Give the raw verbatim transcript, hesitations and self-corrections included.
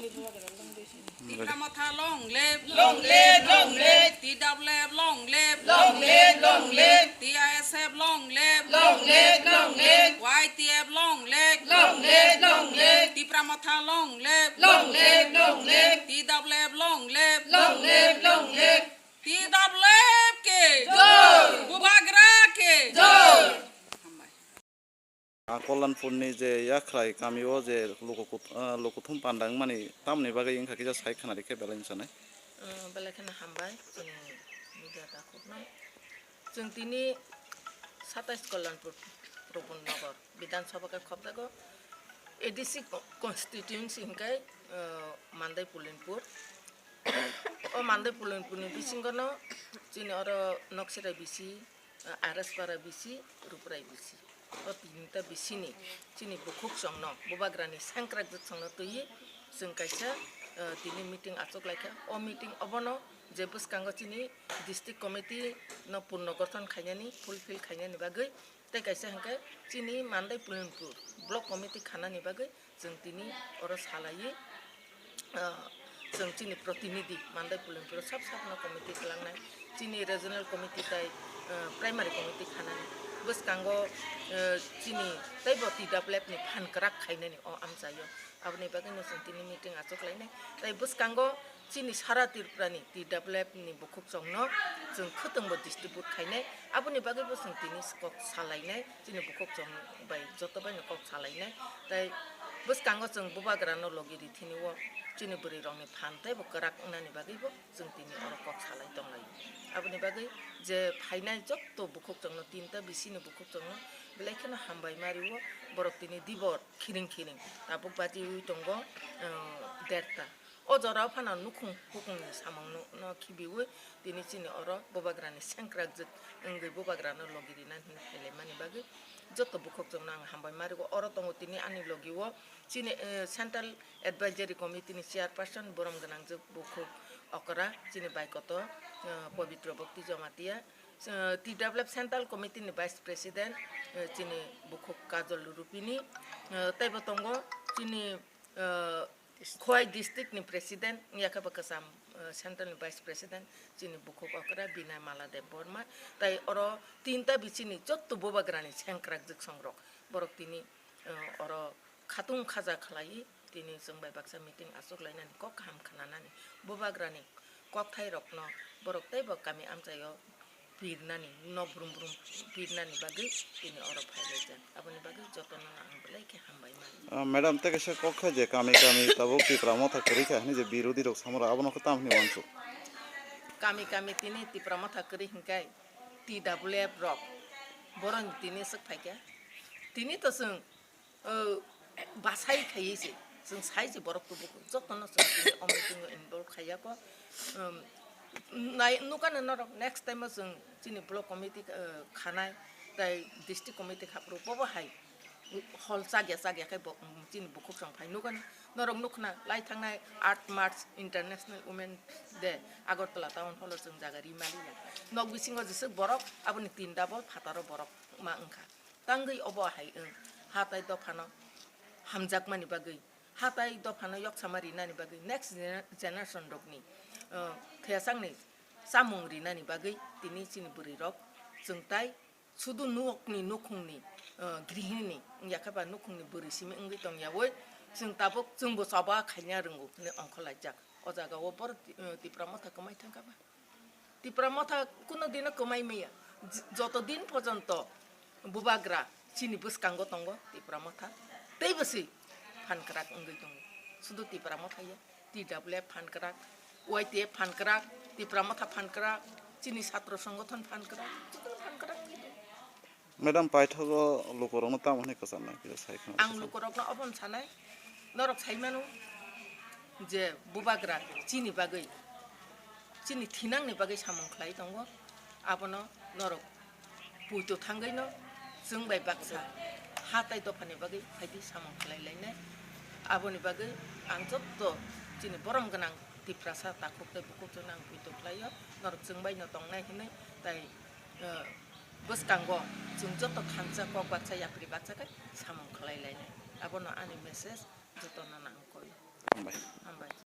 Tipra Motha long live. Long live, long live. T W F long live. Long live, long live. T I S F long live. Long live, long live. Y T F long live. Long live, long live. Tipra Motha long live. Long live, long live. T W F long live. Long live, long live. T W F ke. Jai. Bubagra ke. Jai. Hambai. Ah, Kollanpurni je Yakhrai kamio je luku kut-, ah, lukuthum panda wngmani tamoni bagwi wngkha kisa sai khwnarikhe belai wngsanai. Umm, belai kheno hambai chwng media takhukno. Chwng tini satais Kollanpur Prabhu Nagar Bidhan Sabha khe khopjago. A D C co-, constituency hwnkhe, umm, Mandai Pulinpur. O Mandai Pulinpurni bisingono chini oro Noksirai bisi, Araspara bisi, Ruprai bisi. O tinta bisini chini bukhuk chongno, bubagrani sengkrak jwk chongno twiwi chwng kaisa, eh, tini meeting achuk laikha. O meeting obono je bwskango chini district committee no purno gothon khainani, fulfill khainani bagwi, tei kaisa hwnkhe chini Mandai Pulinpur block committee khanani bagwi chwng tini oro salaiwi, ah, chwng chini protinidhi Mandai Pulinpuro sab sabno committee kwlangnai, chini regional committee tei, ah, primary committee khanani bwskango, ah, chini teibo T W F ni phan kwrak khainani o amchaio. Aboni bagwino chwng tini meeting achuk lainai. Tei bwskango chini sara Tripurani T W F ni bukhuk chongno chwng khwtwngbo distribute khainai. Aboni bagwibo chwng tini kok salainai. Chini bukhuk chong bai joto baino kok salainai. Tei bwskango chwng bubagrano logi rithini o chini bwrwirokni phan teibo kwrak wngnani bagwibo chwng tini oro kok salai tonglaio. Aboni bagwi je phainai joto bukhuk chongno, tinta bisini bukhuk chongno belai kheno hambai ma rio, borok tini dibor khiring khiring tabuk bajiwi tongo, ah, derta. O jorao phano nukhung hukungni samungno khibiwi tini chini oro bubagrani sengkrakjwk wngwi bubagrano logi rina hinwi phailaimani bagwi joto bukhuk chongno ang hambai ma rwgo. Oro tongo tini ani logi o chini, eh, Central Advisory Committee ni Chairperson borom gwnangjwk bukhuk okra chini bai kotor, eh, Pobitro Bhakti Jamatia, eh, T W F Central Committee ni Vice President, eh, chini bukhuk Kajol Rupini, eh, teibo tongo chini, eh, Khowai district ni president, wngya khe bo kwcham, eh, central ni vice president, chini bukhuk okra Binay Mala Deb Borma, tei oro tinta bichini jotto bubagrani sengkrak jwksongrok, borok tini, eh, oro khatung khaja khlaiwi tini chwng bai baksa meeting achuk lainani kok kaham khnanani, bubagrani kokthairokno borok teibo kami amchaio pirnani, nok brum brum pirnani bagwi tini oro phailaijak. Aboni bagwi jotono ang belai khe hambai mano. Ah, madam, tei kaisa kok kha je kami kami tabuk Tipra Motha kwrwi kha hwnwi je birodhi rok samura, abono khe tamo hwnwi uansuk? Kami kami tini Tipra Motha kwrwi hwnkhe T W F rok boroni tini swk phaikha. Tini to chwng o, basai khaiwi se, chwng sai se borok tubugo, jotono chwng tini o meeting o involve khaiya kho. Um, nai-, nukha no norok next time o chwng chini block committee, uh, khanai, tei district committee khaphuru bobo hai hol chakya chakya khe bo, um, chini bukhuk chwng phai nukha no. Norok nukhna lai thangnai aat March International Women Day Agartala Town Hall o chwng jaga ri maliya. Nok bisingo jeswk borok, aboni tin double phataro borok ma wngkha. Tangwi obo hai wng, ha tai dophano hamjakmani bagwi, ha tai dophano yoksama rinani bagwi, next gener-, generation rokni, uh, thesakni chamung rinani bagwi tini chini bwrwirok chwng tai sudu nokni nukhungni, uh, grihini wngya khe ba nukhungni bwrwi simi wngwi tongyawi chwng tabuk chwngbo choba khaina rwngo hwnwi ongkhorlaijak. O jaga o borok, uh, Tipra Motha kwmai thangkha ba. Tipra Motha kuno dino kwmai maya. J-, joto din porjonto bubagra chini bwskango tongo Tipra Motha, teibo se phan kwrak wngwi tongo. Sudu Tipra Motha ya, T W F phan kwrak, Y T F phan kwrak, Tipra Motha phan kwrak, chini satro songothon phan kwrak, jotono phan kwrak wngwi tongo. Madam, paithago lukurokno tamo hwnwi kwcharnai, kisa sai khna. Ang lukurokno obono sanai, norok sai mano je bubagra chini bagwi, chini thinangni bagwi samung khlai tongo, abono norok puito thangwino chwng bai baksa ha tai dophani bagwi phaidi samung khlai lainai. Aboni bagwi ang jotto chini borom gwnang Tiprasa takhuk tei bukhuk chwngno ang puito khlaio, norok chwng baino tongnai hwnwi, tai, eh, bwskango chwng joto thansa kok baksa yapri baksa khe samung khlai lainai. Abono ani message, jotono nang